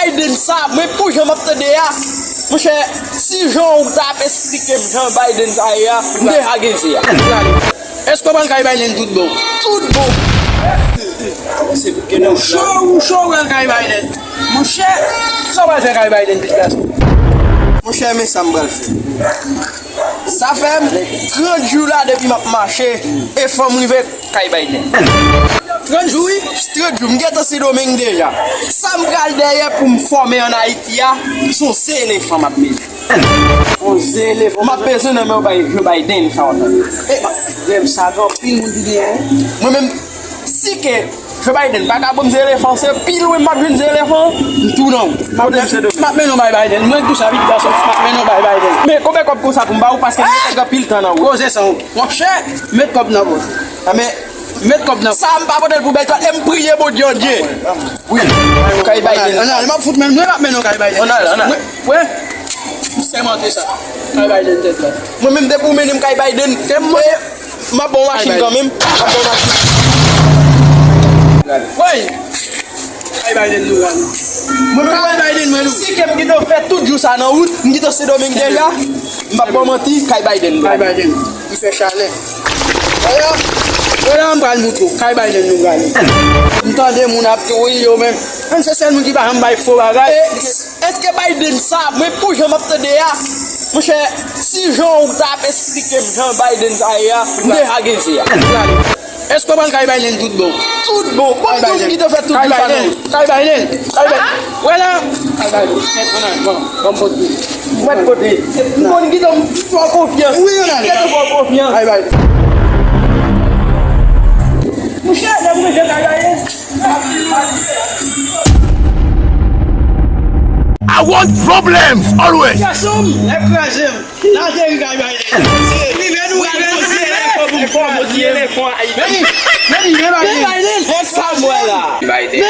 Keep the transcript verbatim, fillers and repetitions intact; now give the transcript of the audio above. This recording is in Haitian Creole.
Biden sa, mwen pou jan m ap tande a. Monchè, si jan ou t ap esplike m jan Biden sa ye a, m deja gen je a. Èske w pral kay Biden tout bon? Tout bon. Ou cho, ou cho, ou pral kay Biden. Monchè, sa w pral fè kay Biden, pitit gason? Monchè, men sa m pral fè. Sa fè trant jou la depi m ap mache, e fò m rive kay Biden. Trant jou, wi? Trant jou, m gentan Sendomeng deja. Sa m pral dèyè pou m fòme ann Ayiti a, se yon ze elefan m ap mete. Yon ze elefan? M ap bezwen nan men Joe Biden, sa w ap tande. Epa, rèv sa gen anpil moun ki genyen. Mwen menm, si ke Joe Biden pa ka ban m ze elefan, se pi lwen m ap jwenn ze elefan, m tou nan ou. M ap mennen w bay Biden. Mwen tou sa, pitit gason, m ap mennen w bay Biden. Men konbyen kòb konsa pou m ba ou, paske m mete anpil tan nan ou. Koze san ou. Monchè, met kòb nan pòch. A, men, met kòb nan. Sa m pa pote l pou bèl twal, e m priye Bondye an Dye. Wi, kay Biden. Ann ale, m ap fout men, mwen m ap mennen w kay Biden. Ann ale, ann ale. Mwen, wè, m sèmante sa. Kay Biden tèt la. Mwen menm depi w mennen m kay Biden, te mwen. M ap ba w machin kanmenm. M ap ba w machin. Woy! Kay Biden nou la nou. Mwen menm, kay Biden mwen nou. Si ke m gentan fè tout jou sa nan wout, m gentan Sendomeng deja. M p ap ba w manti, kay Biden. Kay Biden. Li fè chalè. Wè la, wè la, m pral moutre w. Kay Biden nou prale. M tande moun ap di wi yo menm. Menm se sèl moun ki pa janm bay fo bagay. Èske Biden sa, mwen pou jan m ap tande a, monchè, si jan ou t ap esplike m jan Biden sa ye a, m deja gen je a. Èske w pral kay Biden tout bon? Tout bon. Bon, tout ki te fè tout sa non. Kay Biden, kay Biden. Wè la. Kay Biden. Bon, bon, bon, bon. Mwen kote. M konn ki te fè konfyans. Wi, yon ane. Ki te fè konfyans. Kay Biden. Monchè, lè mwen vin kay Biden. I want problems always. Gason m, lè kraze m. Lajeri kay Biden. Rive nou, rive nou, rive. Veni, veni, veni, veni. Biden, sa m wè la. Biden.